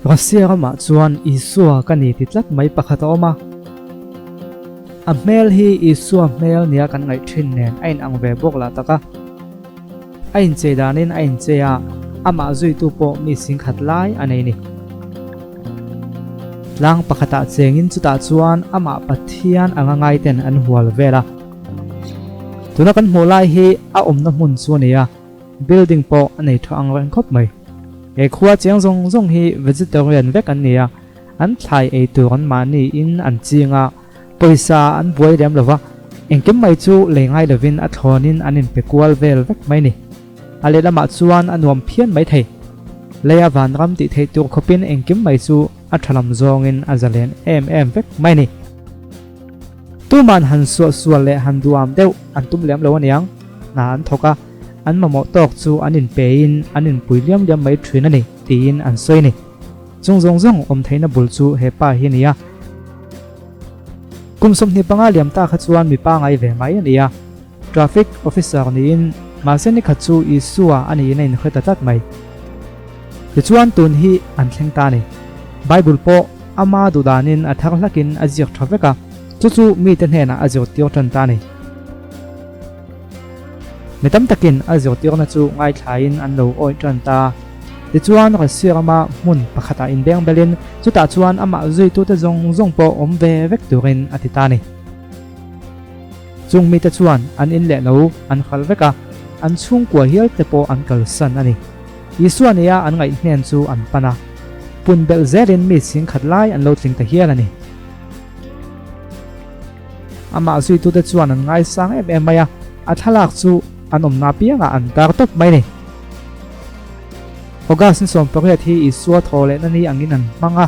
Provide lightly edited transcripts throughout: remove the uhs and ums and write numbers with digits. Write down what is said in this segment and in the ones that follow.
Russia ramah chuan Isua ka ni ti tlat mai pakhat a awm a. A hmel hi Isua hmel nia kan ngaih thin nen a inang ve bawk lah tak a. A inchei danin a inchei a, amah zuitu pawh mi singkhat lai a nei ni. Tlang pakhatah chengin chutah chuan amah Pathian anga ngaiten an hual vel a. Tuna kan hmuh lai hi a awmna hmun chu a ni a, building pawh a nei tha ang reng khawp mai. He khua chiang zawng zawng hi vegetarian vek an ni a, an thlai ei tur an mahni in an ching a, pawisa an buai lem lo va, engkim mai chu lei ngai lovin a thlawnin an inpe kual vel vek mai ni. A lehlamah chuan a nuam phian mai thei. Leia vanram tih theih tur khawpin engkim mai chu a tha lam zawngin a zalen em em vek mai ni. Tuman han suah sual leh han duam deuh an tum lem lo aniang, hna an thawk a, an mamawh tawk chu an inpein an inpui liam liam mai thin a ni tiin an sawi a ni. Chung zawng zawng awm theihna bul chu he pa hi a ni a. Kum 25 liam ta kha chuan mi pangai ve mai a ni a. Traffic officer niin mahse ni khat chu Isua a niin a inhre ta tlat mai. Tichuan tun hi an thleng ta a ni. Bible pawh ama duhdanin a thar hlakin a ziak tha vek a, chu chu mite hnenah a zirtir tan ta a ni. Mi tam takin a zirtirna chu ngaithlain an lo awih tan ta. Tichuan Russia rama hmun pakhatah inbeng belin chutah chuan amah zuitute zawng zawng pawh awm ve vek turin a ti ta a ni. Chung mite chuan an in leh lo an hral vek a, an chhungkua hial te pawh an kalsan a ni. Isua nia an ngaih hnen chu an pan a, pun belh zelin mi chhingkhat lai an lo tling ta hial a ni. Amah zuitute chuan an ngaisang em em mai a, a thlalak chu an awmna apiangah an tar tawp mai a ni. August ni 18 hi Isua thaw lehna ni angin an hmang a,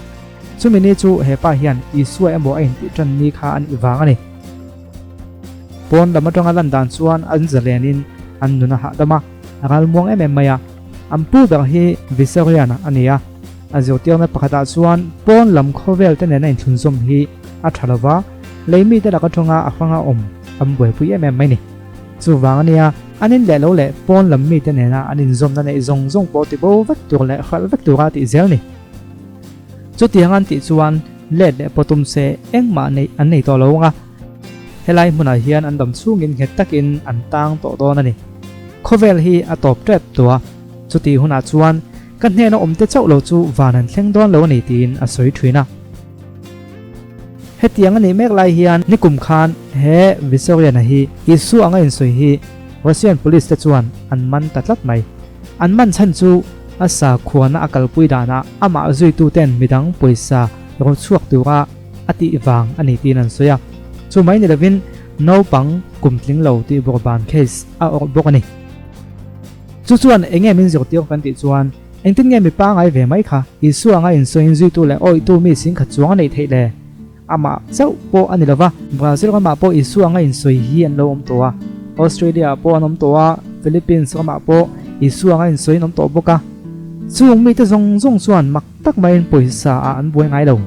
chumi ni chu he pa hian Isua emaw a intih tan ni kha a nih vang a ni. Pawn lam atanga lan dan chuan an zalenin an nun a hahdam a, a ral muang em em mai a. An pu ber hi Vissarion a ni a, a zirtirna pakhatah chuan pawn lam khawvel te nena inthlunzawm hi a tha lova, lei mite lak atanga a hranga awm an buaipui em em mai ni. Chuvang a nia, an in leh lo leh pawn lam mite nena an inzawmna neih zawng zawng pawh tibo vek tur leh hralh vek tura tih zel ni. Chutiang an tih chuan let leh pawh tum se engmah neih an nei tawh lo ang a, helai hmunah hian an dam chhungin nghet takin an tang tawh dawn a ni. Khawvel hi a tawp tep tawh a, chutih hunah chuan ka hnena awmte chauh lo chu van an thleng dawn lo a ni tiin a sawi thin a. Hetiang a nih mek lai hian nikum khan he Vissarion-a hi Isua anga insawi hi Russian police te chuan an man ta tlat mai. An man chhan chu a sakhuana a kalpui danah amah zuituten midang pawisa ro chhuak tura a tih vang a ni tiin an sawi a. Chu mai ni lovin naupang kum tling lo tih bawrhban case a awrh bawk a ni. Chu chuan eng nge min zirtir kan tih chuan engtin nge mi pangai ve mai kha Isua anga insawiin zuitu leh awitu mi singkhat chuang a neih theih le? Amah chauh pawh a ni lova, Brazil ramah pawh Isua anga insawi hi an lo awm tawh a, Australia ah pawh an awm tawh a, Philippines ramah pawh Isua anga insawi an awm tawh bawk a. Chung mite zawng zawng chuan mak tak maiin pawisa ah an buai ngai lo,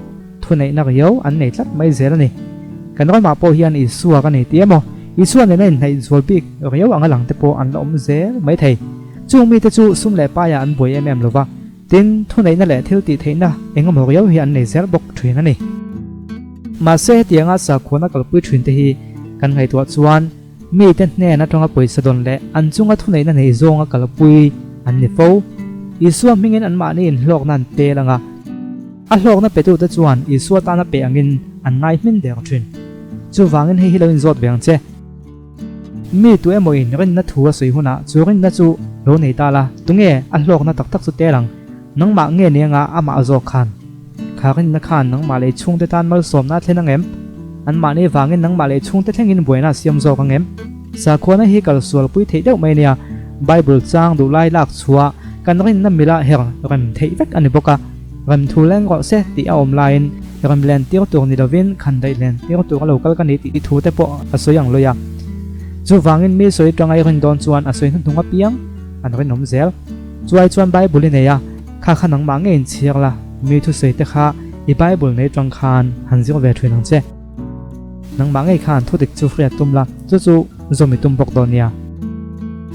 thuneihna riau an nei tlat mai zel a ni. Kan ramah pawh hian Isua ka nei tih emaw, Isua nena inhnaih zual bik riau anga lang te pawh an la awm zel mai thei. Chung mite chu sum leh paiah an buai em em lova, Tin, thuneihna leh thil tih theihna eng emaw riau hi an nei zel bawk thin a ni. Mahse, hetianga sakhuana kalpui thin te hi kan ngaihtuah chuan mite hnen atanga pawisa dawn leh an chunga thuneihna nei zawnga kalpui an ni fo. Isua hmingin anmahni inhlawkna an tel ang a, a hlawkna petute chuan Isua tana pe angin an ngai hmin der thin. Chuvangin hei hi lo inzawt ve ang che. Mi tu emaw in rinna thu a sawi hunah chu rinna chu lo nei ta la, tunge a hlawkna tak tak chu tel ang? Nangmah nge ni anga amah zawk khan? Kha rinna khan nangmah lei chhungte tan malsawmna a thlen ang em? Anmahni vangin nangmah lei chhungte thlengin buaina a siam zawk ang em? Sakhuana hi kal sualpui theih deuh mai nia, Bible chang duh lai lak chhuah kan rinna mila her rem theih vek a ni bawk a. Rem thu leng rawh se tih a awm laiin rem len tir tur ni lovin khan daih len tir tur a lo kal ka ni tih thu te pawh a sawi ang lawih a. Chuvangin mi sawi tangai rin dawn chuan a sawi hnuhnung apiang an rinawm zel. Chuai chuan Bible i nei a, kha kha nangmah ngei in chhiar la, mi thusawi te kha i Bible nei tang khan han zir ve thin ang che. Nangmah ngei khan thudik chu hriat tum la, chu chu zawm i tum bawk dawn nia.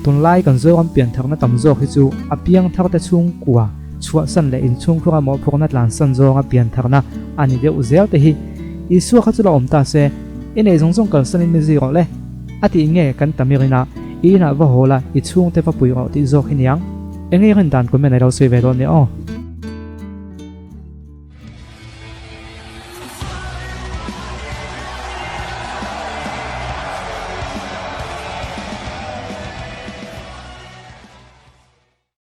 Tunlai kan Zoram piantharna tam zawk hi chu a piangthar te chhungkua. chhuahsan leh inchhungkhura mawhphurhna tlansan zawnga piantharna a ni deuh zel te hi Isua kha chu la awm ta se, i neih zawng zawng kalsanin mi zui rawh le. A tih nge kan ta mirin a, i inah va haw la, i chhungte va pui rawh tih zawk hi niang. Enge i rin dan comment a lo sawi ve dawn nia aw.